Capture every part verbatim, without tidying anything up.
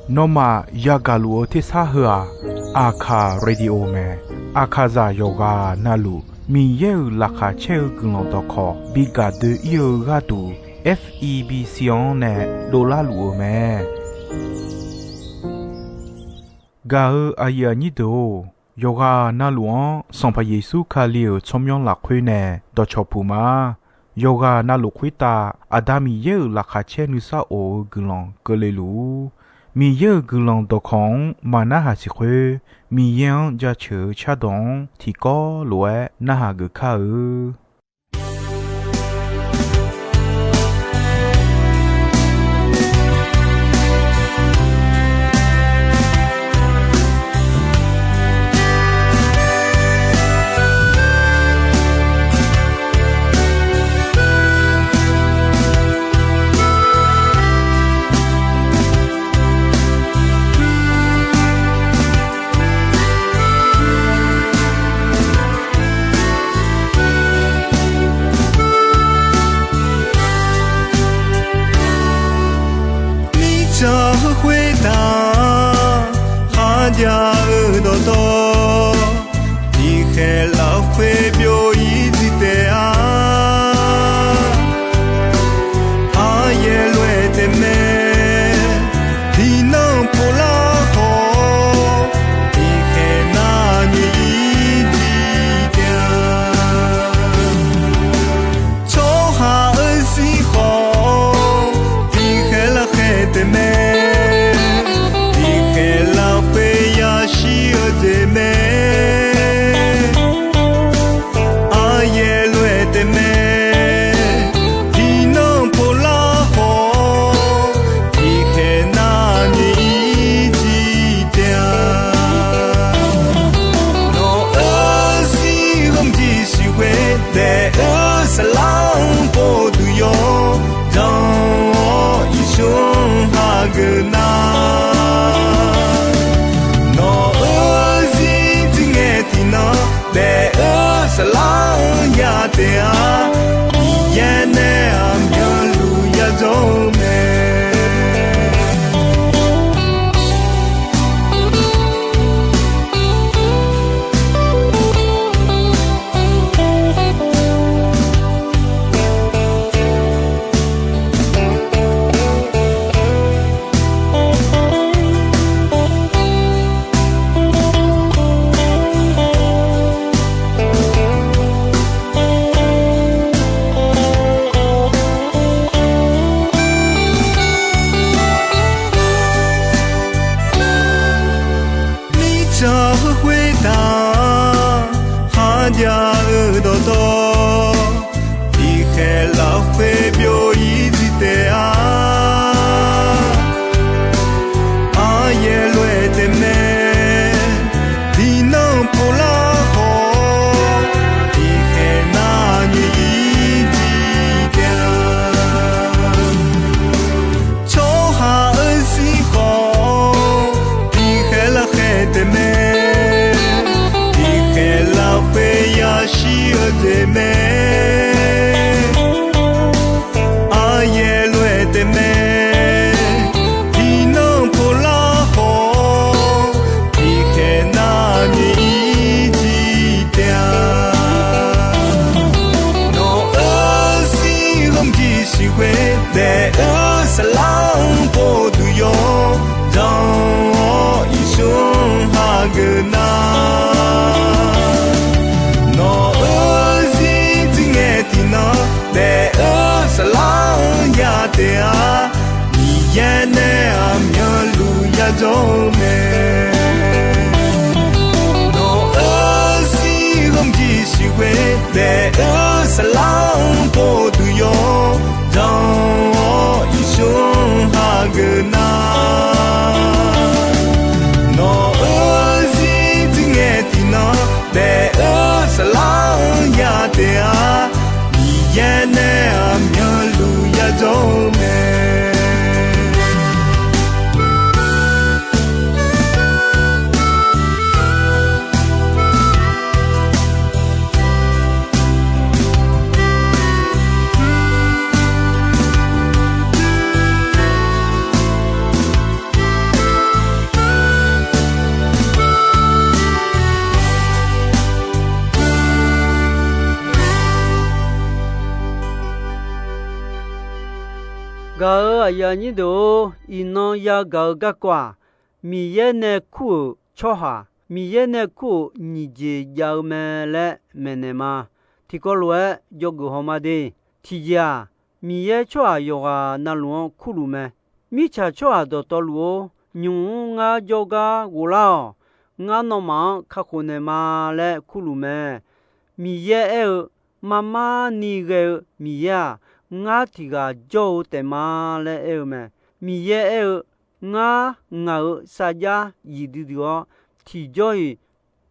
Nawmaf yagaq luf-eu tersar heu-aq, Aqkaq radio mae. Aqkaqzaq yawqghaq navluf Miqyaer-euq laqkhaq caer-eu guiqlanq dawqkawq bi gaq doe-ir-eu gharduq, F E B C-anr nae dovlar luf-eu mae. Gaq-eu aqyuif aqnyir deuq-or, yawqghaq navluf-anr Sanqpaq Yeqsur Kali-euq tsawrmyanr lafkhoer nae dawqcawq puq ma. Yawqghaq navluf khoertav Aqda Miqyaer-euq laqkhaq caer nuisar of-eu guiqlanq keuvle luf-ur. Miqyaer-euq guiqlanq dawqkawq-anr maq narhaq siq khoer, Miqyaer-anr jaceuq-eu cardawq-anr tiqkawv lof-aer narhaq geuf kar-eu. Mirtsaq heu khoertav kharjav-eu dawqtawv, tiqkhaeq lafkhoer byov-ir jir taef-a. Aryaer lof-aer taefmae, tiqnan povlar khawf, tiqkhaeq nar nyoe-ir jir taef-a. Tsawrhaq-euq zir khawf, tiqkhaeq lafkhaeq taefmae, tiqkhaeq lafkhoer yashir-eu jeq mae. Aryaer lof-aer taefmae, tiqnan povlar khawf, tiqkhaeq nar nyoe-ir jir taef-a. Nawq-euq zir ghawqmyir siqghoe daef-eu saflar-anr pov duq yawr jan-awr, iqsur-anr hageuf nar, nawq-euq zir jir ngae tiqnan daef-eu saflar-anr ya taef-a. Miqyaer nae aqmyanluf yajawr-eu mae. Mirtsaq heu khoertav kharjav-eu dawqtawv, tiqkhaeq lafkhoer byov-ir jir taef-a. Aryaer lof-aer taefmae, tiqnan povlar khawf, tiqkhaeq nar nyoe-ir jir taef-a. Tsawrhaq-euq zir khawf, tiqkhaeq lafkhaeq taefmae, tiqkhaeq lafkhoer yashir-eu jeq mae. Aryaer lof-aer taefmae, tiqnan povlar khawf, tiqkhaeq nar nyoe-ir jir taef-a. Nawq-euq zir ghawqmyir siqghoe daef-eu saflar-anr pov duq yawr jan-awr, iqsur-anr hageuf nar, nawq-euq zir jir ngae tiqnan daef-eu saflar-anr ya taef-a. Miqyaer nae aqmyanluf yajawr-eu mae. Nawq-euq zir ghawqmyir siqghoe daef-eu saflar-anr pov duq yawr jan-awr, iqsur-anr hageuf nar, nawq-euq zir jir ngae tiqnan daef-eu saflar-anr ya taef-a. Miqyaer nae aqmyanluf yajawr-eu mae. Gaq-euq aqyuif aqnyir deuq-or, iqnan yagaq-eu garkawv-aq, Miqyaer nae kur-euq tsawrhaq, Miqyaer nae kur-euq nyiq jeq jav-eu mae laer maeqnaeq ma. Tiqkawv lof-aer dzawgeuf haw ma de. Tiqjeq-aq, Miqyaer tsawrhaq yawqghaq navluf-anr kurluf mae. Mirtsaq tsawrhaq dawqtawvluf-or, nymq-mr ngar jawrgar ghoflar-awq. Ngar nawmaf-anr kakhof naeq ma laer kurluf mae. Miqyaer aer-eu, marmar ni ghae-eu Miqyaer-aq, ngar tiq ghaq jawr-eu taef ma laer aer-eu mae. Miqyaer aer-eu, ngar ngaq-euq sarjax zif duidui-awr, tiqjawr-iq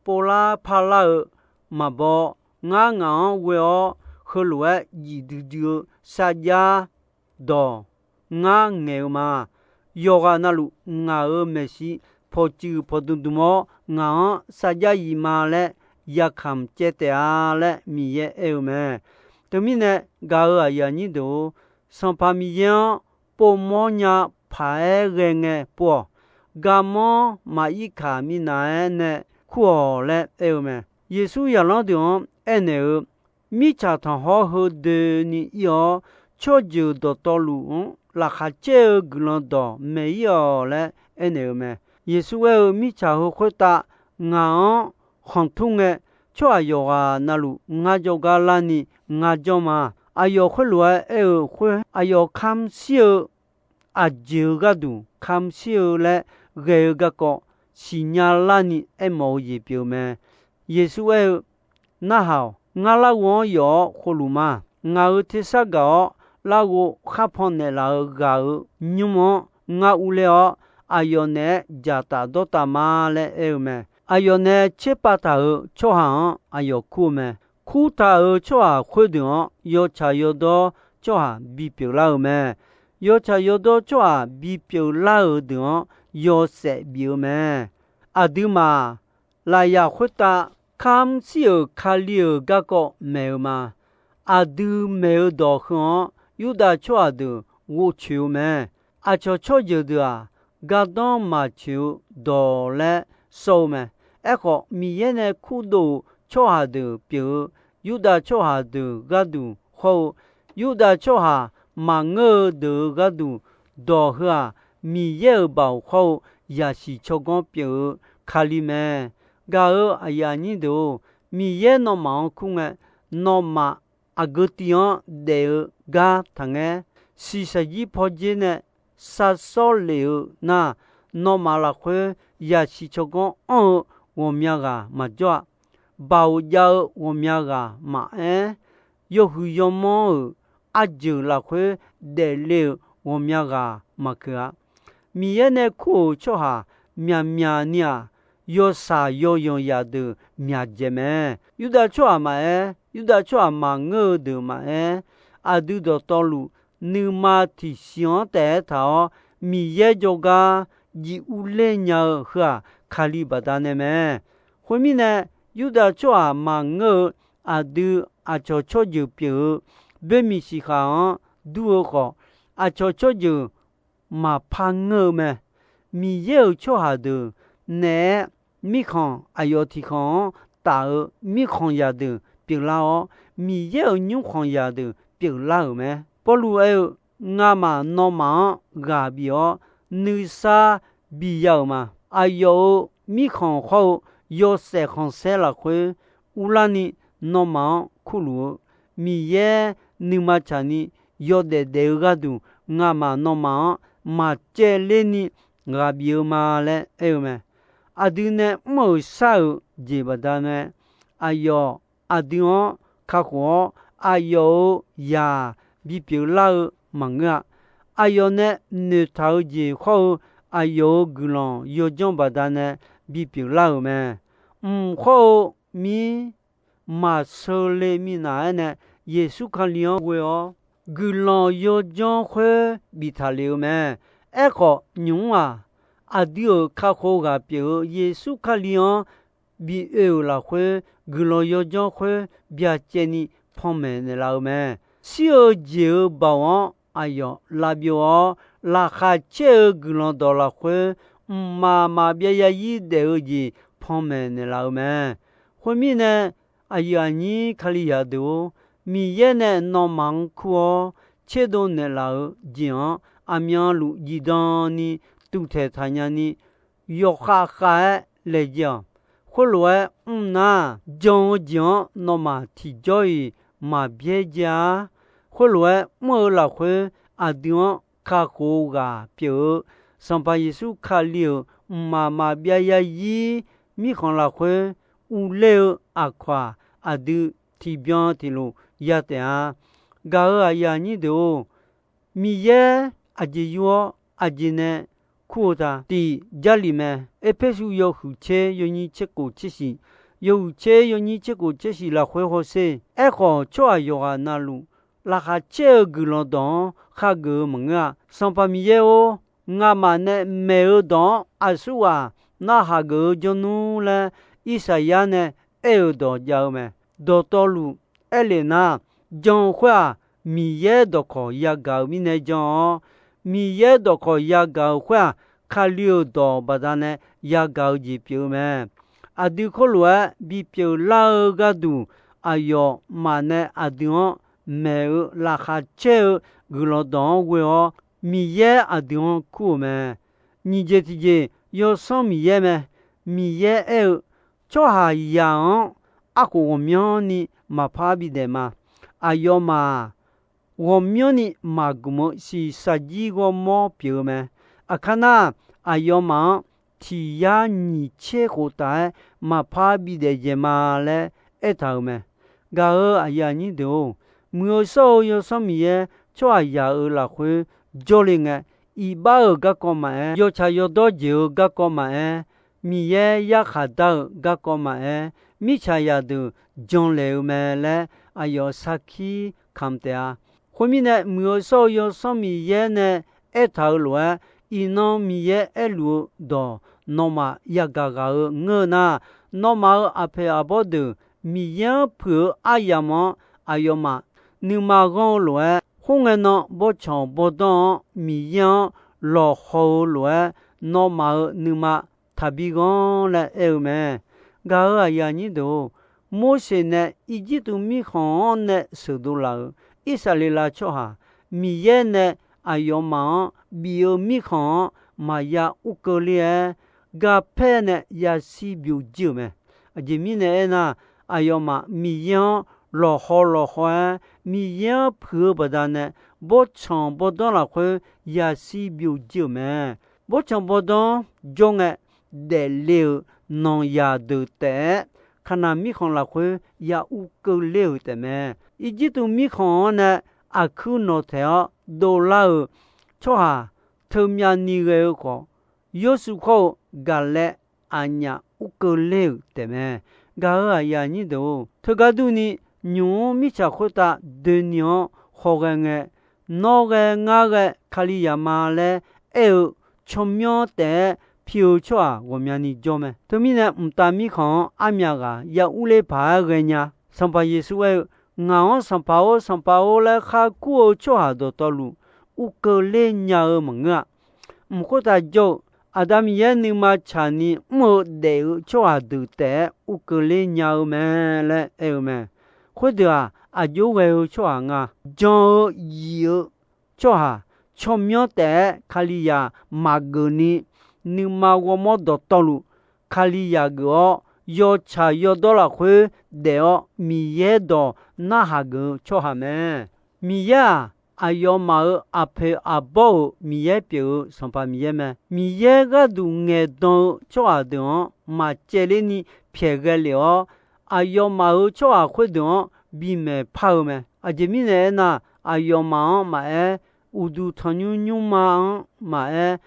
povlar parlar-eu maqbaw. Ngar ngaq-anr ghoe-awr, heulof-aer zif duidui-eu sarjax dawq ngar ngaeq-eu ma. Yawqghaq navluf ngaq-euq maeqshi pawqtsuif pawqdmq dmq-awr, ngaq-anr sarjax zif ma laer yakamq caev taef-a laer Miqyaer aer-eu mae. Teumirnae, gaq-euq aqyuif aqnyir deuq-or, Sanqpaq Miqyaer-anr povmawr nya paq-aer ghae ngae pov-awq. Garmanr maq-ir kaq minav-aer nae kur-awq laer aer-eu mae. Yeqsur zaqlanr deuq-anr aernaeq-eu, mirtsaq tanqkhawr heu doeni ir-awr, tsawrjeuq dawqtawvluf-anr laqkhaq caer-eu guiqlanq dawq maeq-ir-awq laer aernaeq-eu mae. Yeqsur aer-eu, mirtsaq heu khoertav ngaq-anr khanqtur ngae, tsawrhaq yawqghaq navluf ngar jawrgar larni ngar jawr ma. Aqyawf khoerlof-aer aer-eu khoer, aqyawf kamq shir-eu aqjeq-eu gharduq kamq shir-eu laer ghae-eu garkawv siqnya larni aermawf-eu jeq pyeuf-eu mae. Yeqsur aer-eu, Narhaq-awq. Ngar larghov-anr yawf-awr khovluf ma. Ngaq-euq tersar gaq-awr larghov khar pan naeqlaf-eu ghaq-euq nymr-anr ngar urler-awr, aqyawf naeq-aer dzaqtaf dawrtaf ma laer aer-eu mae. Aqyawf nae tserpav taq-euq tsawrhaq-anr aqyawf kur-eu mae. Kurtaq-euq tsawrhaq khoerdeuq-anr yawtsaq yawdawr tsawrhaq bipyeuf lar-euq mae. Yawtsaq yawdawr tsawrhaq bipyeuf lar-euq deuq-anr yawshaef bif-eu mae. Aqduimaf lafyaq khoertav kamq shir-euq Kali-euq garkawv maeq-eu ma. Aqdui maeq-eu dawq heu-anr Yurdav tsawrhaq deuq ghovcoeq-eu mae. Aqcawq tsawrjeuq deuq-aq, gardanr maqtsoeq-eu dawq laer sawr-eu mae. Aerkhawf, Miqyaer nae kurdov-euq tsawrhaq deuq pyeuf-eu Yurdav tsawrhaq deuq gharduq hawr-eu, Yurdav tsawrhaq maqngeur-eu deuq-euq gharduq dawq heu-aq, Miqyaer-euq baoq hawr-eu yaqsiq tsawrganr pyeuf-eu Kali mae. Gaq-euq aqyuif aqnyir deuq-or, Miqyaer nawmaf-anr kur ngae, nawmaf aqgeu tiv-anr daef-eu gar taqngaer. Shiqshaq jir pawdzer nae sar sawr lef-eu nar, nawmaf lafkhoer yaqsiq tsawrganr anr-eu ghawqmya ghaq maqjawr-a. Baoq jav-eu ghawqmya ghaq maqaer, yawhuiq yawmanr-euq arjeuq lafkhoer daefle-euq ghawqmya ghaq maqkeuq-a. Miqyaer nae kur-euq tsawrhaq myaqmyaq ni-aq, yawshaq yawyanq zaqdeuq myaqdzaeq mae. Yurdav tsawrhaq maqaer, Yurdav tsawrhaq maqngeur-eu deuq maqaer, aqdui dawqtawvluf nuima tiqsiq-anr taef-aer taq-awr, Miqyaer jawrgar jiv urler nya-eu heu-aq, Kali baqdanae mae. Khoermirnae, Yurdav tsawrhaq maqngeur-eu aqdui aqcawq tsawrjeuq pyeuf-eu boermiq siqkhaq-anr dur-eu khawf, aqcawq tsawrjeuq maqpar ngeur-eu mae. Miqyaer-euq tsawrhaq deuq naeq-aer mirkhanq aqyawf tiqkhanq-anr taf-eu mirkhanq zaqdeuq pyeuflar-awr, Miqyaer-euq nymrkhanq zaqdeuq pyeuflar-euq mae. Pawrluv aer-eu, Ngamaf nawmaf-anr ghaq bif-awr, nuisar bi ya-euq ma. Aqyawf-euq mirkhanq hawr-eu yawshaef khanqsaer lafkhoer urlarni nawmaf-anr kurluf-eu, Miqyaer nuima tsaqni yawdaef daef-eu gharduq, ngamaf nawmaf-anr maqcaevler ni ghaq bif-eu ma laer aer-eu mae. Aqdui nae mr-euq shar-euq jeq baqdanae, aqyawf aqdui-anr kakhof-awr, aqyawf-euq zaq bipyeuf lar-eu maqngeur-a. Aqyawf nae noeqtaq-eu jeq hawr-eu, aqyawf-euq guiqlanq yawdzanr baqdanae bipyeuf lar-euq mae. Mq hawr-eu mir maqsheu le minav-aer nae Yeqsur Kali-anr ghoe-awr, guiqlanq yawdzanr khoer biftaq lef-eu mae. Aerkhawf, nymq-mr-aq, aqdui-euq kakhof ghaq pyeuf-eu Yeqsur Kali-anr bi oe-euq lafkhoer, guiqlanq yawdzanr khoer byacaevni panmaeq naeqlaf-eu mae. Shir-eu jeq-euq baoq-anr aqyawf lavbyov-awr, laqkhaq caer-eu guiqlanq dawq lafkhoer, mqmaq maqbyav yazir daef-eu jeq panmaeq naeqlaf-eu mae. Khoermirnae, aqyuif aqnyir Kalizaq deuq-or, Miqyaer nae nawmaf-anr kur-awr, tserdov naeqlaf-euq jeq-anr aqmyanluf zifdan ni tuvtaeq taqnya ni, yawkhav khav-aer laejae-awq. Khoerlof-aer mrnar, jan-eu jeq-anr nawmaf tiqjawr-iq maqbyaer jae-ar. Khoerlof-aer mr-eu lafkhoer aqdui-anr kakhof-eu ghaq pyeuf-eu Sanqpaq Yeqsur Kali-euq mqmaq maqbyav yarzir mirkhanq lafkhoer uvler-eu aqkawq-aq, aqdui tiqbyan tiqlof ya taef-a. Gaq-euq aqyuif aqnyir deuq-or, Miqyaer aqjeq yur-awr aqjeq nae kur-eu ta. Tiq Jarlif mae. Erpersu yawhuiq tser yawnyir tser khof tser shiq, yawhuiq tser yawnyir tser khof tser shiq lafkhoer hawsher. Aerkhawf, tsawrhaq yawqghaq navluf laqkhaq caer-eu guiqlanq dawq-anr khageuf-eu maqngeur-a. Sanqpaq Miqyaer-or, ngamaf nae maeq-eu dawq-anr aqsurghaq narhaq geuf-eu jawr nmr laer, Irsaqyar nae aer-euq dawq jav-eu mae. Dawqtawvluf aerlef nar, jan-eu khoer-aq, Miqyaer dawqkawq yagaq-euq mirnae jan-awr, Miqyaer dawqkawq yagaq-euq khoer-aq, Kali-euq dawq baqdanae yagaq-eu jeq pyeuf-eu mae. Aqdui khoerlof-aer bipyeuf lar-eu gharduq, aqyawfmaf nae aqdui-anr maeq-eu laqkhaq caer-eu guiqlanq dawq-anr ghoe-awr, Miqyaer aqdui-anr kur-euq mae. Nyiq jeq tiqjeq, Yawsanr Miqyaer mae. Miqyaer aer-eu, tsawrhaqzaq-anr arkhof ghawqmyanrni maqpar bidaef ma. Aqyawfmaf-aq, ghawqmyanrni maqgmq-eu shiqshaq jir ghawrmawr pyeuf-eu mae. Aqkar nar, aqyawfmaf-anr tiq yar nyiq tser khoftaf-aer maqpar bidaef dzaeq ma laer aertaq-euq mae. Gaq-euq aqyuif aqnyir deuq-or, muiq-eu shawr-eu Yawsanr Miqyaer tsawrhaqzaq-euq lafkhoer jawrle ngae, iqbax-euq garkawv maqaer, yawtsaq yawdawr jeq-eu garkawv maqaer, Miqyaer yarkhaq dar-euq garkawv maqaer, mirtsaq zaqdeuq janlaeq-eu mae laer aqyawf sarkir kamq taef-a. Khoermirnae, muiq-eu shawr-eu Yawsanr Miqyaer nae aertaq-eu lof-aer, iqnan Miqyaer aerluf-eu dawq nawmaf yagaq ghaq-eu ngeur-eu nar, nawmaf-euq aqpoeq aqbawr deuq Miqyaer-anr puiq-eu aryamq-anr aqyawfmaf nuima ghanr-eu lof-aer, khoerngae nan bawrtsanq bawrdanr-anr Miqyaer-anr lawqhaw-eu lof-aer, nawmaf-euq nuima taqbi ghanr laer aer-eu mae. Gaq-euq aqyuif aqnyir deuq-or, Morseq nae Irjirtuv mirkhanq-anr nae sheuqdov laf-euq Irsaqleqlav tsawrhaq, Miqyaer nae aqyawfmaf-anr bif-eu mirkhanq-anr maqya ur keuvler-aer, garpaer nae yashir byovjir-euq mae. Aqjeq mirnae aernar, aqyawfmaf Miqyaer-anr lawqhaw lawqhaw-aer, Miqyaer-anr puiq-eu baqdanae, bawrtsanq bawrdanr lafkhoer yashir byovjir-euq mae. Bawrtsanq bawrdanr jawr ngae, daefle-euq nanqzaq deuq taef-aer, Kaqnaq mirkhanq lafkhoer ya ur keuvler-euq taefmae. Irjirtuv mirkhanq-anr nae aqkuir nawq taeq-awr dovlar-euq tsawrhaq teumyav ni ghae-eu khawf, Yawshuv khawr-eu Gaqlaev aqnyaf ur keuvler-euq taefmae. Gaq-euq aqyuif aqnyir deuq-or, teugar durni, nymq-mr mirtsaq khoertav doeni-anr hawghae ngae, nawr ghae ngar ghae Kalizaq ma laer aer-eu tsawrmyanr taef-aer pi-eu tsawrhaq ghawqmyani jawr mae. Teumirnae, mqtav mirkhanq-anr armyaq ghaq ya urler paq-aer ghaenya. Sanqpaq Yeqsur aer-eu, Ngaq-anr Sanqpaq-or, Sanqpaq-or laer khar kur-eu tsawrhaq dawqtawvluf ur keuvler nya-eu maqngeur-a. Mq khoertav jawr-eu Aqda Miqyaer nuima tsaqni mr-eu daef-eu tsawrhaq deuq taef-aer ur keuvler nya-eu mae laer aer-eu mae. Khoerdeuq-aq, aqjox ghae-eu tsawrhaq nga. Jan-eu yif-eu tsawrhaq, tsawrmyanr taef-aer Kalizaq maqgeuf ni nuima ghawrmawr dawqtawvluf Kalizaq geuf-awr, yawtsaq yawdawr lafkhoer daef-awr Miqyaer dawq narhaq geuf-eu tsawrhaq mae. Miqyaer-aq, aqyawfmaf-euq aqpoeq aqbawr-euq Miqyaer pyeuf-eu Sanqpaq Miqyaer mae. Miqyaer gharduq ngaeqdan-eu tsawrhaq deuq-anr maqcaevler ni pyaeq ghae lef-awr, aqyawfmaf-euq tsawrhaq khoerdeuq-anr bimaeq par-eu mae. Aqjeq mirnae aernar, aqyawfmaf-anr maqaer, uqduq tanqnymr nymrma-anr maqaer,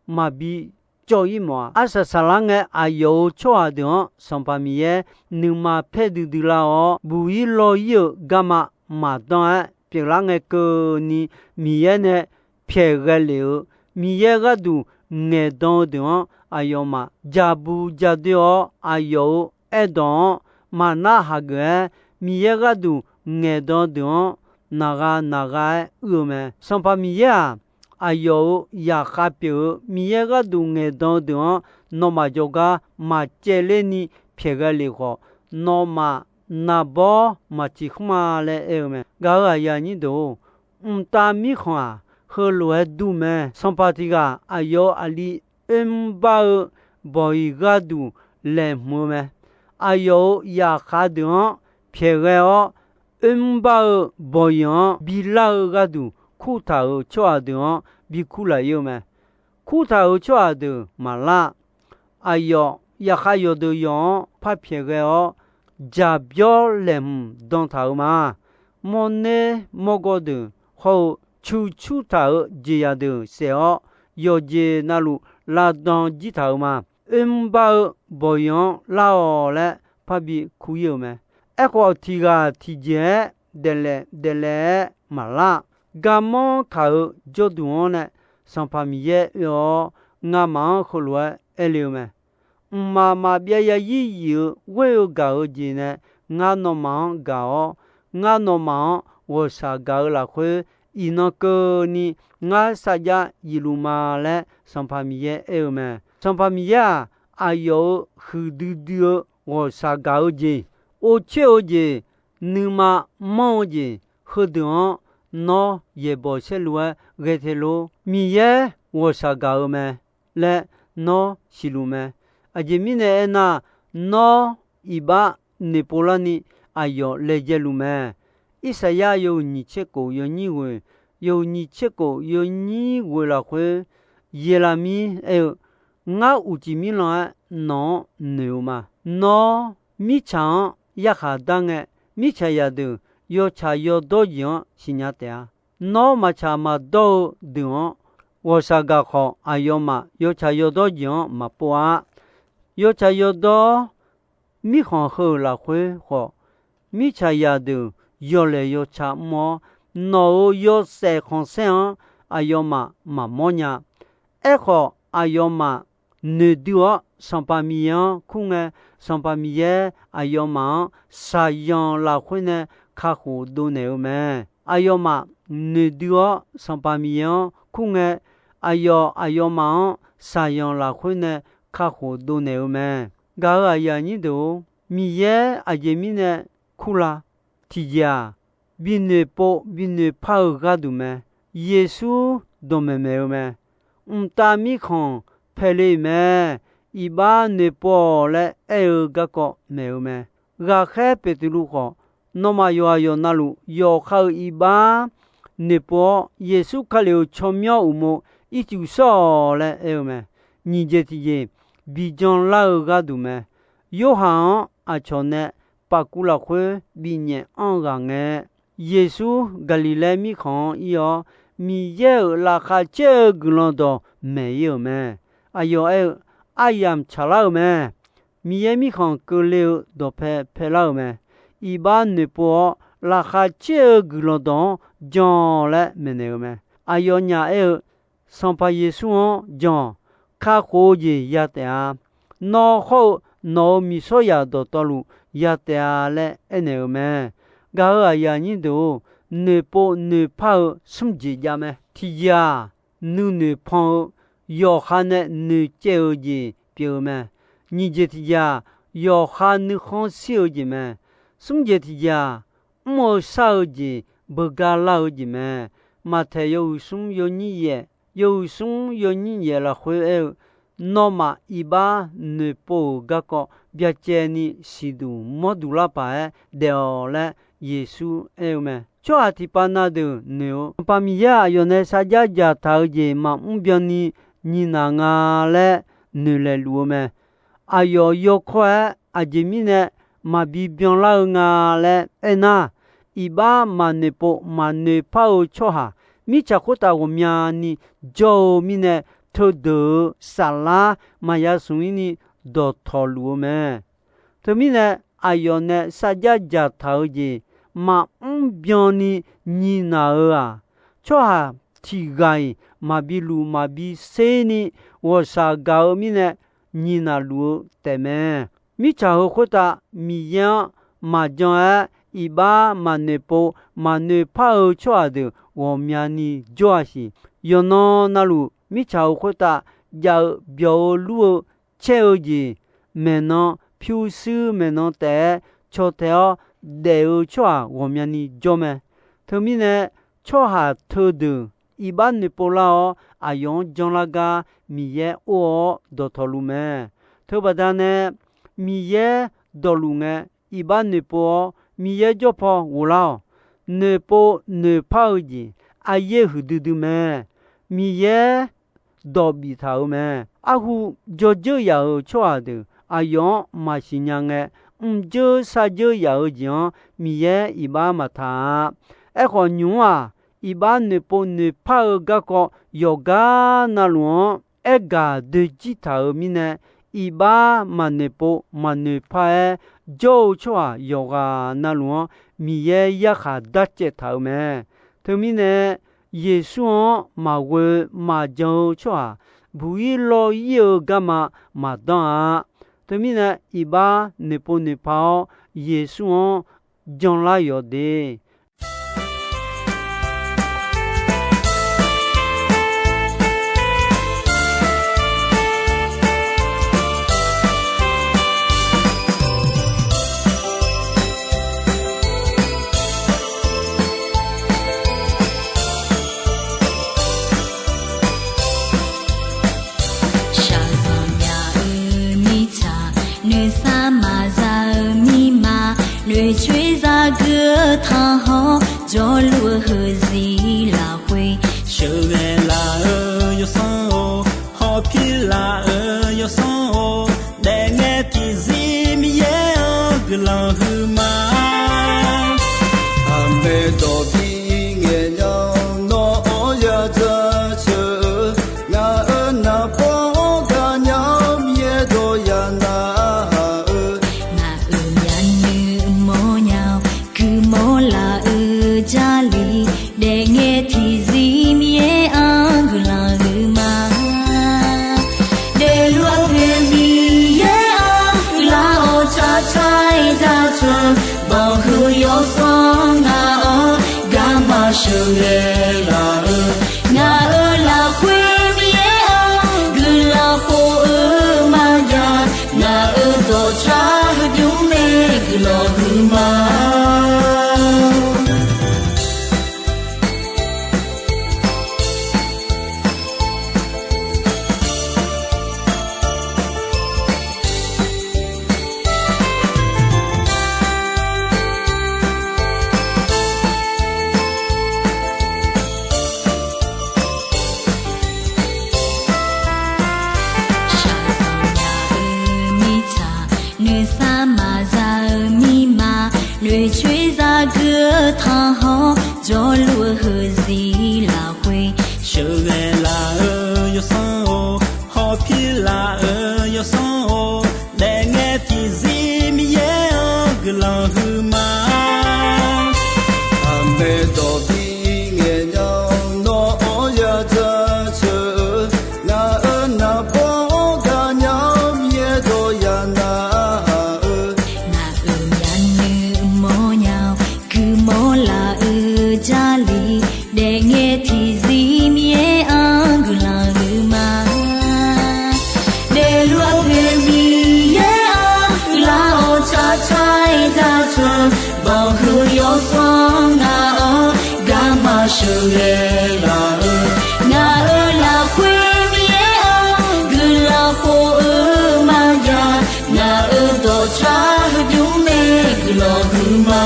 maqbi cawv-ir mawf-a. Arsaq saqlar ngae, aqyawf-euq tsawrhaq deuq-anr Sanqpaq Miqyaer nuima paer duidui lar-awr, buq-ir law-ir-euq garma maqdan-aer pyeuflar ngae keuvni, Miqyaer nae pyaeq ghae lef-eu Miqyaer gharduq ngaeqdan-eu deuq-anr aqyawfmaf ja bu ja doe-awr, aqyawf-euq aerdawq-anr maqnar hageuf-aer, Miqyaer gharduq ngaeqdan deuq-anr naqgha naqgha-aer uir-eu mae. Sanqpaq Miqyaer-aq, aqyawf-euq zaqkhav pyeuf-eu Miqyaer gharduq ngaeqdan-eu deuq-anr nawmaf jawrgar maqcaevler ni pyaeq ghae lef khawf, nawmaf naqbawr maqtiq khmr-a laer aer-eu mae. Gaq-euq aqyuif aqnyir deuq-or, Mqtav mirkhanq-aq, heulof-aer dur mae. Sanqpaq tiq ghaq aqyawf-euq aqli oermr bar-eu bawq-iq gharduq laeqhmq-eu mae. Aqyawf-euq zaqkhav deuq-anr pyaeqghae-awr, oermr bar-eu bawq-iq-anr bilar-eu gharduq, kurtaq-euq tsawrhaq deuq-anr bikur laf-ir-eu mae. Kurtaq-euq tsawrhaq deuq maqlar. Aqyawf zaqkhav yawqdeuq yawq-anr par pyaeqghae-awr, jaqbyawr laeqhmq dan taq-euq ma. Mawrner mawrgawr deuq hawr-eu cuqcur taq-euq jeqzaq deuq saef-awr, yawqjeq navluf lavdan jir taq-euq ma. Oermr bar-eu bawq-iq-anr lar-awq laer parbi kur-ir-euq mae. Aerkhawf, tiq ghaq tiqjeq-aer daeflaef daeflaef-aer maqlar. Garmanr kaq-eu jawrduq-anr nae Sanqpaq Miqyaer oe-awr, ngamaf-anr heulof-aer aer le-eu mae. Mqmaq maqbyav zarzir yif-euq ghoer-eu gaq-eu jeq nae ngar nawmaf-anr gaq-awr, ngar nawmaf-anr ghawqshaq gaq-eu lafkhoer, iqnan keuvni ngar sarjax yifluf ma laer Sanqpaq Miqyaer aer-eu mae. Sanqpaq Miqyaer-aq, aqyawf-euq huiqdui dui-eu ghawqshaq gaq-eu jeq, orcoer-eu jeq, nuima manr-eu jeq, heudeuq-anr nawr yaeqbawq saerlu-aer ghae te lor. Miqyaer ghawqshaq gaq-eu mae laer nawr siqluf mae. Aqjeq mirnae aernar, nawr iqbax noeqpov larni aqyawf laejae luf mae. Irsaqyar yawhuiq nyiq tser khof yawnyir ghoeq, yawhuiq nyiq tser khof yawnyir ghoeq lafkhoer, Yaeqlaqmir aer-eu, Ngar uqcif mirlan-aer nawq-anr noeq-eu ma. Nawr mirtsaq-anr yarkhaq dar ngae, mirtsaq zaqdeuq yawtsaq yawdawr jeq-anr siqnya taef-a. Nawr maqtsaq maqdawr-eu deuq-anr ghawqshaq gaq khawf, aqyawfmaf yawtsaq yawdawr jeq-anr maqpov-a. Yawtsaq yawdawr mirkhanq heu-euq lafkhoer khawf, mirtsaq zaqdeuq yawlaeq yawtsaq mr-awr, nawq-euq yawshaef khanqsaer-anr aqyawfmaf maqmawr nya. Aerkhawf, aqyawfmaf noeqdui-awr Sanqpaq Miqyaer-anr kur ngae, Sanqpaq Miqyaer aqyawfmaf-anr shaqzanq lafkhoer nae kakhof dovnaeq-eu mae. Aqyawfmaf noeqdui-awr Sanqpaq Miqyaer-anr kur ngae, aqyawf aqyawfmaf-anr shaqzanq lafkhoer nae kakhof dovnaeq-eu mae. Gaq-euq aqyuif aqnyir deuq-or, Miqyaer aqjeq mirnae kurlar? Tiqjeq-aq, binoeqpov binoeqpar-eu gharduq mae. Yeqsur dawqmaeq maeq-eu mae. Mqtav mirkhanq paeqle-euq mae. Iqbax noeqpov-awq laer aer-eu garkawv maeq-eu mae. Ghaqkhaer Beqtuvluv khawf, nawmaf yawqghaq yawqnavluf yawqha-euq iqbax noeqpov-awr, Yeqsur Kali-euq tsawrmyanr uqmov ircuf shawr-awq laer aer-eu mae. Nyiq jeq tiqjeq, bijan lar-eu gharduq mae. Yorhaq-anr aqcawq nae paf kuv lafkhoer bifnyaef anr-eu ghaq ngae, Yeqsur Gaqliqlaer mirkhanq-anr ir-awr, Miqyaer-euq laqkhaq caer-eu guiqlanq dawqmaeq ir-euq mae. Aqyawf aer-eu, Aryamq tsaqlar-euq mae. Miqyaer mirkhanq keuvle-eu dawqpae paelar-euq mae. Iqbax noeqpov-awr, laqkhaq caer-eu guiqlanq dawq-anr jan-awq laer maeqnaeq-eu mae. Aqyawfnyaf aer-eu, Sanqpaq Yeqsur-anr jan-awq. Kakhof-eu jeq ya taef-a. Nawr hawr-eu nawq-euq miqsawryaq dawqtawvluf ya taef-a laer aernaeq-eu mae. Gaq-euq aqyuif aqnyir deuq-or, noeqpov noeqpar-eu smr jeq jav mae. Tiqjeq-aq, nuinoeq pan-eu yawqha nae noeqcaev-eu jeq pyeuf-eu mae. Nyiq jeq tiqjeq-aq, yawqha nuikhanr shir-eu jeq mae. Smr jeq tiqjeq-aq, mr-eu shar-eu jeq beugar lar-eu jeq mae. Maqtaeq yawhuiq smr yawnyir yaef, yawhuiq smr yawnyir yaef lafkhoer aer-eu, Nawmaf iqbax noeqpov-euq garkawv byacaevni siqduq mawrduq lar paq-aer daef-awq laer Yeqsur aer-eu mae. Tsawrhaq tiqpav na deuq noeq-eu, Sanqpaq Miqyaer aqyawf nae sarjax dzaqtaq-eu jeq maqmr byanni nyiq naq nga laer noeqlaeq luf-eu mae. Aqyawf yawkawr-aer aqjeq mirnae maqbi byanlar-eu nga laer aernar, iqbax maqnoeqpov maqnoeqpar-eu tsawrhaq mirtsaq khoertav ghawqmyani jawr-eu mirnae, teudeuq-euq saflar maqya smq-ir ni dawqtawq luf-eu mae. Teumirnae, aqyawf nae sarjax dzaqtaq-eu jeq maqmr byanni nyiq naq-euq-aq, tsawrhaq tiq ghaq-iq maqbi luf maqbi ser ni ghawqshaq gaq-eu mirnae, nyiq naq luf-eu taefmae. Mirtsaq heu khoertav Miqyaer-anr maqjan-aer, iqbax maqnoeqpov maqnoeqpar-eu tsawrhaq deuq ghawqmyani jawr-a siq. Yawqnan navluf, mirtsaq heu khoertav jav-eu byawq-eu lur-eu caer-eu jeq maeqnan pyurshuir maeqnan taef-aer caw tae-awr daef-eu tsawrhaq ghawqmyani jawr mae. Teumirnae, tsawrhaq teudeuq iqbax noeqpov lar-awr, aqyawf-anr janlar gar Miqyaer or-awr dawqtawvluf mae. Teubaqda nae, Miqyaer dawqluf ngae, iqbax noeqpov-awr Miqyaer jawr paw ghoflar-awq. Noeqpov noeqpar-eu jeq, aqyaer huiqdui dui mae. Miqyaer dawq biftaq-euq mae. Arhu jawrdzeur yaf-euq tsawrhaq deuq aqyawf-anr maqsiq nya ngae, mrdzeur sardzeur yaf-eu jeq-anr Miqyaer iqbax maqtaq-a. Aerkhawf, nymq-mr-aq, iqbax noeqpov noeqpar-eu garkawv yawqgar navluf-anr aergaq doejir taq-euq mirnae, iqbax maqnoeqpov maqnoeqpar-aer jawr-eu tsawrhaq yawqghaq navluf-anr Miqyaer yarkhaq darcaev taq-euq mae. Teumirnae, Yeqsur-anr maqghoe maqjan-eu tsawrhaq buq-ir lawr-ir-eu garma maqdanr-a. Teumirnae, iqbax noeqpov noeqpar-awr, Yeqsur-anr janlar yawq de. Shaqzanq myaq-euq mirtsaq, noeqsar maqza-eu mirma, noeqcoer zagui-eu tanqhawr, jawrluf-eu heuzir lafkhoer, sheuqghae laf-eu yawsanr-or, hawpir laf-eu yawsanr-or, daefngae tiqzir Miqyaer-anr guiqlanq huiqma. Aqmaeq dawq bi ngaeq nya-awr, nawr-anr yadzaq ceuq-eu, ngaq-euq naqbawr-anr gaqnya-awr, Miqyaer dawq yanav-eu, ngaq-euq myavnuiv mawrnya-awr, guiqmawr laf-eu Jarlif, daefngae tiqzir Miqyaer-anr guiqlanq huiqma. Daefluf-eu poeq Miqyaer-anr guiqlanq-awr, tsaqtsaq-aer jaceuq-eu, banqhuiq yawsanr ngaq-anr garma sheuqghae laf-eu, ngaq-euq lafkhoer Miqyaer-anr guiqlanq khof-eu maqjav, ngaq-euq dawqtsar heubymr nae guiqlanq huiqma. Shaqzanq myaq-euq mirtsaq, noeqsar maqza-eu mirma, noeqcoer zagui-eu tanqhawr, jawrluf-eu heuzir lafkhoer, sheuqghae laf-eu yawsanr-or, hawpir laf-eu yawsanr-or, daefngae tiqzir Miqyaer-anr guiqlanq huiqma. Aqmaeq dawq bi ngaeq nya-awr, nawr-anr yadzaq ceuq-eu, ngaq-euq naqbawr-anr gaqnya-awr, Miqyaer dawq yanav-eu, ngaq-euq myavnuiv mawrnya-awr, guiqmawr laf-eu Jarlif, daefngae tiqzir Miqyaer-anr guiqlanq huiqma. Daefluf-eu poeq Miqyaer-anr guiqlanq-awr, tsaqtsaq-aer jaceuq-eu, banqhuiq yawsanr ngaq-anr garma sheuqghae laf-eu, ngaq-euq lafkhoer Miqyaer-anr guiqlanq khof-eu maqjav, ngaq-euq dawqtsar heubymr nae guiqlanq huiqma.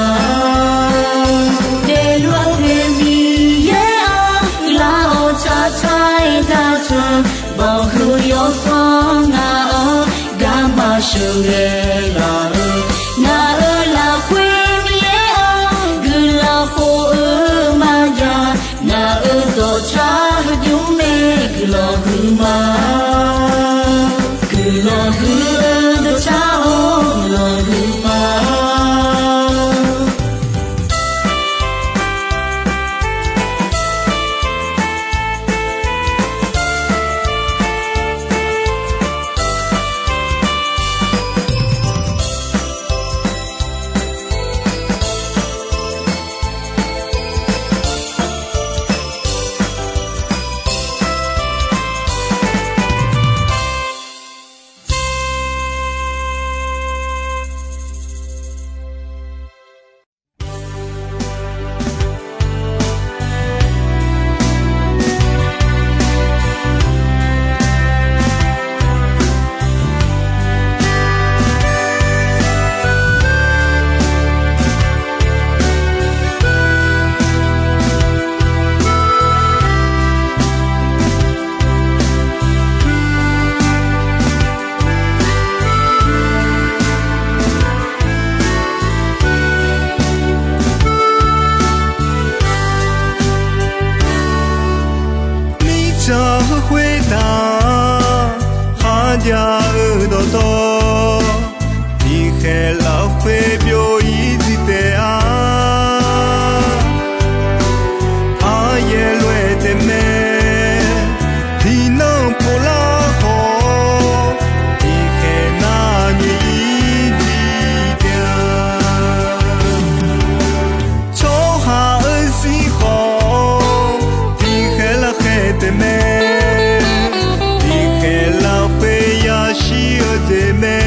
Daefluf-eu poeq Miqyaer-anr guiqlanq-awr, tsaqtsaq-aer jaceuq-eu, banqhuiq yawsanr ngaq-anr garma sheuqghae laf-eu, ngaq-euq lafkhoer Miqyaer-anr guiqlanq khof-eu maqjav, ngaq-euq dawqtsar heubymr nae guiqlanq huiqma. Guiqlanq huiq-eu dawqtsar-or, guiqlanq huiqma. Khoertaq-aq, kharjav-eu dawqtawv tiqkhaeq lafkhoer byov-ir jir taef-a. Aryaer lof-aer taef mae, tiqnan pov lar khawf, tiqkhaeq nar nyoeq-ir jir taef-a. Tsawrhaq-euq zir khawf, tiqkhaeq lafkhaeq taef mae, tiqkhaeq lafkhoer yashir-eu jeq mae.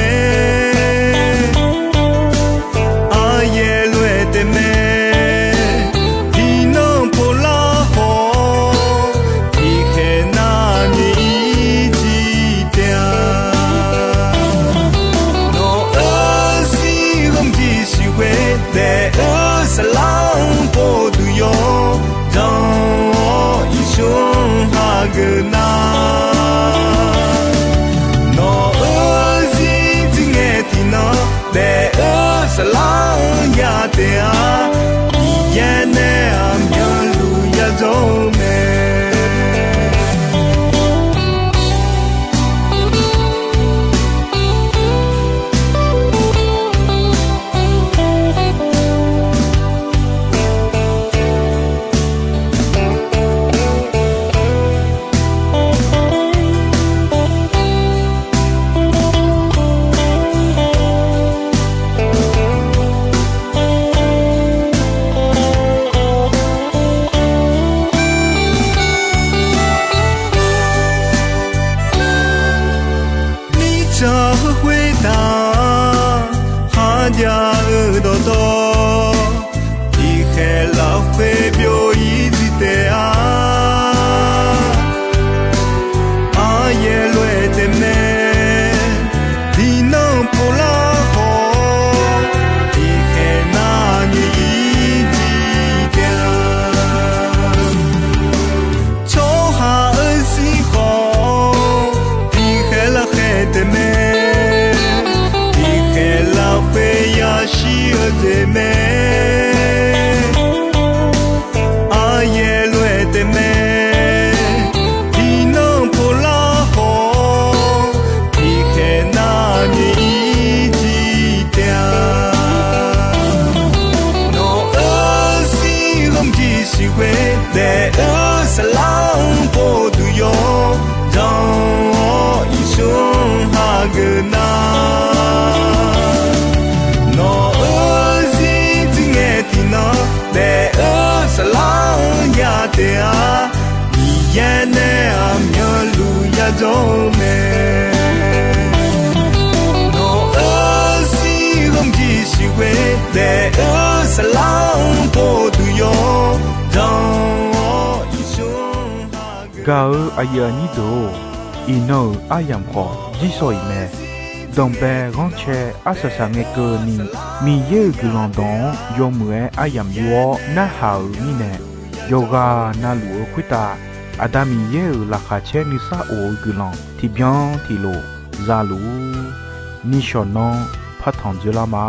Aryaer lof-aer taef mae, tiqnan pov lar khawf, tiqkhaeq nar nyoeq-ir jir taef-a. Nawq-euq zir ghawqmyir siqghoe daef-eu saflar-anr pov duq yawdzanq-awr, Yeqsur-anr hageuf nar, nawq-euq zir jir ngae tiqnan daef-eu saflar-anr ya taef-a. Miqyaer nae aqmyanluf yadzawr-eu mae. Mirtsaq heu khoertav kharjav-eu dawqtawv, tiqkhaeq lafkhoer byov-ir jir taef-a. Aryaer lof-aer taef mae, tiqnan pov lar khawf, tiqkhaeq nar nyoeq-ir jir taef-a. Tsawrhaq-euq zir khawf, tiqkhaeq lafkhaeq taef mae, tiqkhaeq lafkhoer yashir-eu jeq mae. Aryaer lof-aer taef mae, tiqnan pov lar khawf, tiqkhaeq nar nyoeq-ir jir taef-a. Nawq-euq zir ghawqmyir siqghoe daef-eu saflar-anr pov duq yawdzanq-awr, Yeqsur-anr hageuf nar, nawq-euq zir jir ngae tiqnan daef-eu saflar-anr ya taef-a. Miqyaer nae aqmyanluf yadzawr-eu mae. Nawq-euq zir ghawqmyir siqghoe daef-eu saflar-anr pov duq yawdzanq-awr, Yeqsur-anr hageuf. Gaq-eu aqyuif aqnyir deuq-or, iqnan-euq aryamq khawf jirsawq iq mae. Danqbae ghanrcae arsaq saq ngae keuvni, Miqyaer-euq guiqlanq dawq-anr yawmuiq-aer aryamq yur-awr narhaq-euq mirnae, yawqghaq navluf-eu khoertav Aqda Miqyaer-euq laqkhaq caer nuisar of-eu guiqlanq tiqbyan tiqlof za luf-ur. Nishawq nanr partanq dzoerlar ma.